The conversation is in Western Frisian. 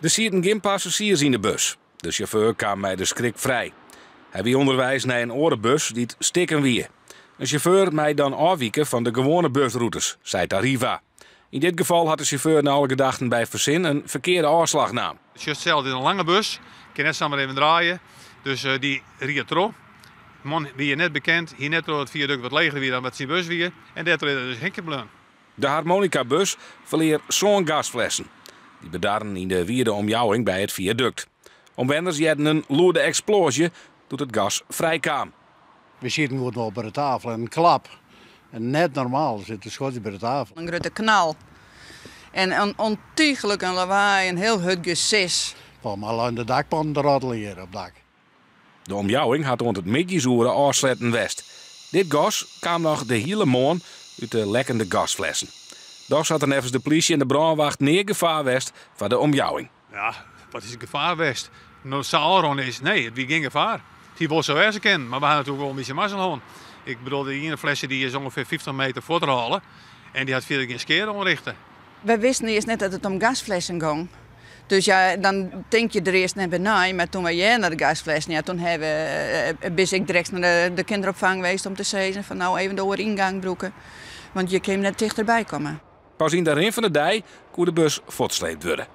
Der sieten gjin passazjiers yn de bus. De sjauffeur kaam mei de skrik frij. Hy wie ûnderweis nei in oare bus dy't stikken wie. In sjauffeur mei dan ôfwike fan de gewoane busrûtes, seit Arriva. Yn dit gefal hat de sjauffeur nei alle gedachten by fersin in ferkearde ôfslach naam. Sjochst sels, dit is in lange bus, kin net samar even draaie. Dus dy ried troch. De man wie net bekend, hie net troch dat it fiadukt wat leger wie dan wat syn bus wie. En dêrtroch is er dus hingjen bleaun. De harmonikabus ferlear sân gasflessen. Dy bedarren yn de wide omjouwing by it fiadukt. Omwenners hearden in lûde eksploazje doe't it gas frijkaam. We sieten goed wol by de tafel en in klap. En net normaal, der sit in skodzje by de tafel. In grutte knal en in ûntychlik in lawaai, in hiel hurd gesis. Folgens my leine de dakpannen te ratteljen hjir op dak. De omjouwing hat oant it middeisoere ôfsletten west. Dit gas kaam noch de hiele moarn út de lekkende gasflessen. Dochs hat der neffens de plysje en de brânwacht nea gefaar west foar de omjouwing. Ja, wat is it gefaar west? No sa ôfrûn is, nee, it wie gjin gefaar. It hie wol sa wêze kinnen, mar we ha natuerlik wol in bytsje mazzel hân. Ik bedoel, de iene flesse dy is ûngefear 50 meter fuortrôle en dy hat fierder gjin skea oanrichte. Wy wisten earst net dat it om gasflessen gong. Dus ja, dan tink je der earst net by nei. Mar toen wy hearden dat de gasflessen, ja, toen hawwe we, bin ik direkt nei de kinderopfang west om te sizzen fan no even de oare yngang brûke, want je kinne net tichterby komme. Pas yn de rin fan de dei koe de bus fuortsleept wurde.